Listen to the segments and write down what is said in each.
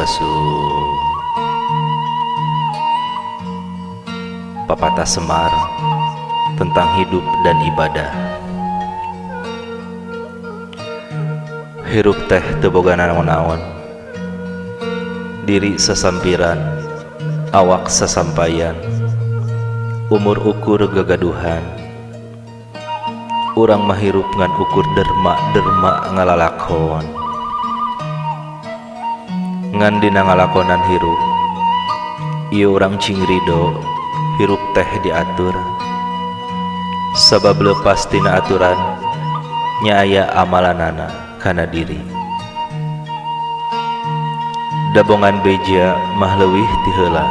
Sampurasun. Papatah Semar tentang hidup dan ibadah. Hirup teh teu boga naon-naon, diri sasampiran, awak sasampayan, umur ukur gagaduhan. Urang mah hirup ngan ukur derma-derma ngalalakon. Ngan dina ngalakonan hirup, ieu urang cing rido, hirup teh diatur. Sabab lepas tina aturan, nya aya amalanana kana diri. Dabongan beja mah leuwih ti heula,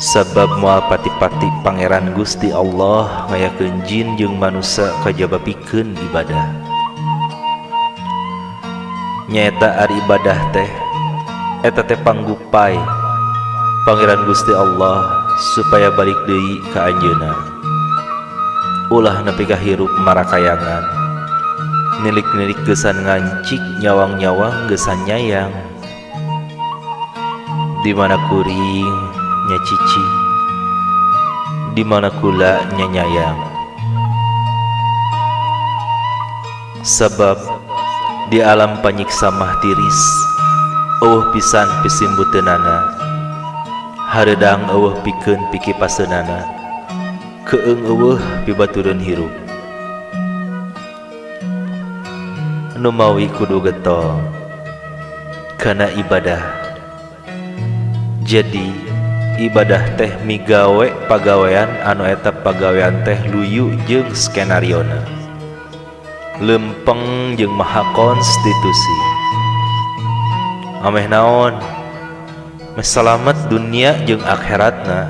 sabab moal pati-pati Pangeran Gusti Allah ngayakeun jin jeung manusa kajaba pikeun ibadah. Nyaeta ari ibadah teh eta teh panggupai Pangeran Gusti Allah supaya balik deui ka anjeunna. Ulah nepi ka hirup marakayangan, nilik-nilik geusan ngancik, nyawang-nyawang geusan nyayang. Di mana kuring nya cicing, di mana kula nya nyayang. Sabab di alam panyiksa mah tiris, eueuh pisan pisimbuteunana, hareudang eueuh pikeun pikipaseunana, keung eueuh pibatureun hirup. Nu mawi kudu getol kana ibadah. Jadi ibadah teh migawe pagawean anu eta pagawean teh luyu jeung skenariona, lempeng jeung maha konstitusi. Ameh naon? Meh salamet dunia jeung akhiratna.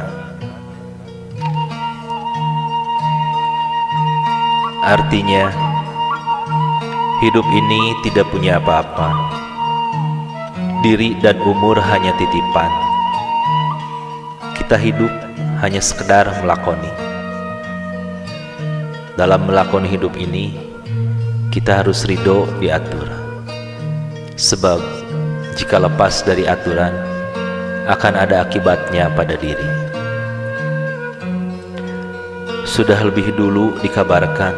Artinya hidup ini tidak punya apa-apa. Diri dan umur hanya titipan. Kita hidup hanya sekedar melakoni. Dalam melakoni hidup ini, kita harus ridho diatur. Sebab jika lepas dari aturan, akan ada akibatnya pada diri. Sudah lebih dulu dikabarkan,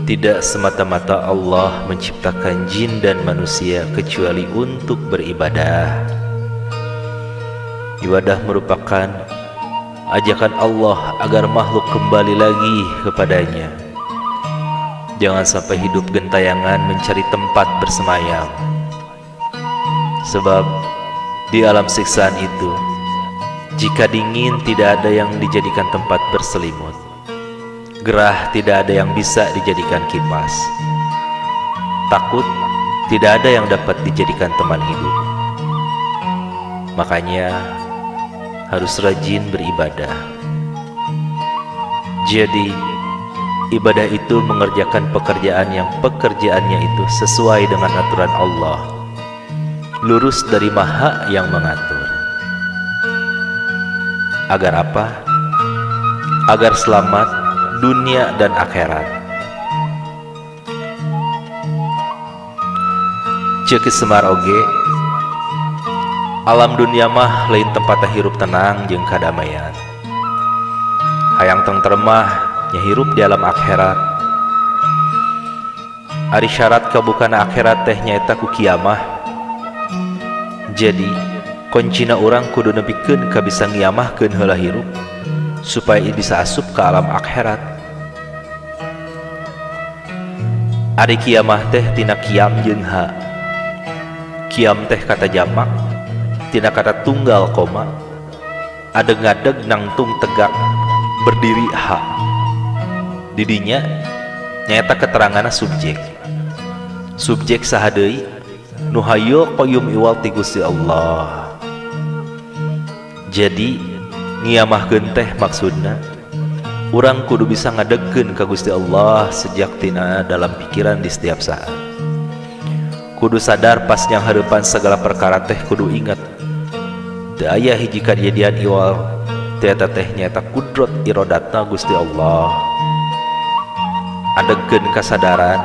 tidak semata-mata Allah menciptakan jin dan manusia kecuali untuk beribadah. Ibadah merupakan ajakan Allah agar makhluk kembali lagi kepadanya. Jangan sampai hidup gentayangan mencari tempat bersemayam. Sebab di alam siksaan itu, jika dingin tidak ada yang dijadikan tempat berselimut, gerah tidak ada yang bisa dijadikan kipas, takut tidak ada yang dapat dijadikan teman hidup. Makanya harus rajin beribadah. Jadi ibadah itu mengerjakan pekerjaan yang pekerjaannya itu sesuai dengan aturan Allah, lurus dari Maha yang mengatur. Agar apa? Agar selamat dunia dan akhirat. Ceuk Semar oge, alam dunia mah lain tempat hirup tenang jeung kadamaian. Hayang tentrem mah nya hirup di alam akhirat. Ari syarat kabukana akhirat teh nyaeta ku kiamah. Jadi kuncina urang kudu nepikeun ka bisa ngiamahkeun heula hirup supaya bisa asup ke alam akhirat. Ari kiamah teh tina kiam jeung ha. Kiam teh kata jamak, tina kata tunggal koma, adeg-ngadeg nangtung tegak berdiri ha. Didinya nyaeta keteranganna subjek. Subjek saha deui? Nu hayyul qayyum iwal ti Gusti Allah. Jadi ngiamahkeun teh maksudna urang kudu bisa ngadegkeun ka Gusti Allah sejak tina dalam pikiran di setiap saat. Kudu sadar pas yang hareupan segala perkara teh kudu ingat teu aya hiji kajadian iwal teh eta teh nyaeta kudrat irodatna Gusti Allah. Adegkeun kasadaran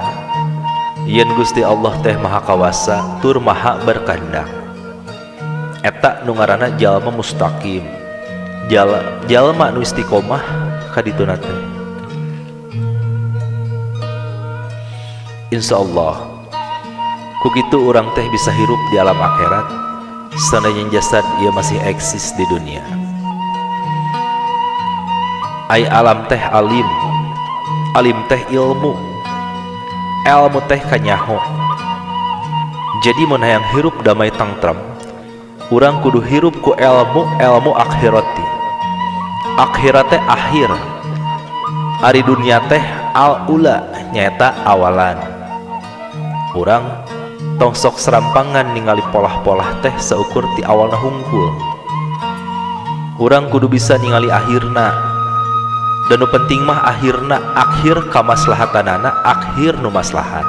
yen Gusti Allah teh maha kawasa tur maha berkehendak. Eta nu ngaranna jalma mustaqim, jalma nu istiqomah kadituna teh. Insyaallah ku kitu urang teh bisa hirup di alam akhirat sanajan jasad ieu masih eksis di dunia. Ai alam teh alim, alim teh ilmu, ilmu teh kanyaho. Jadi mun hayang hirup damai tangtram, urang kudu hirup ku ilmu, ilmu akhirati. Akhirat teh akhir, ari dunia teh al ula nyaeta awalan. Urang tong sok serampangan ningali polah-polah teh seukur ti awalna hungkul. Urang kudu bisa ningali akhirna. Dan nu penting mah akhirna, akhir kamaslahatanana, akhir nu maslahat.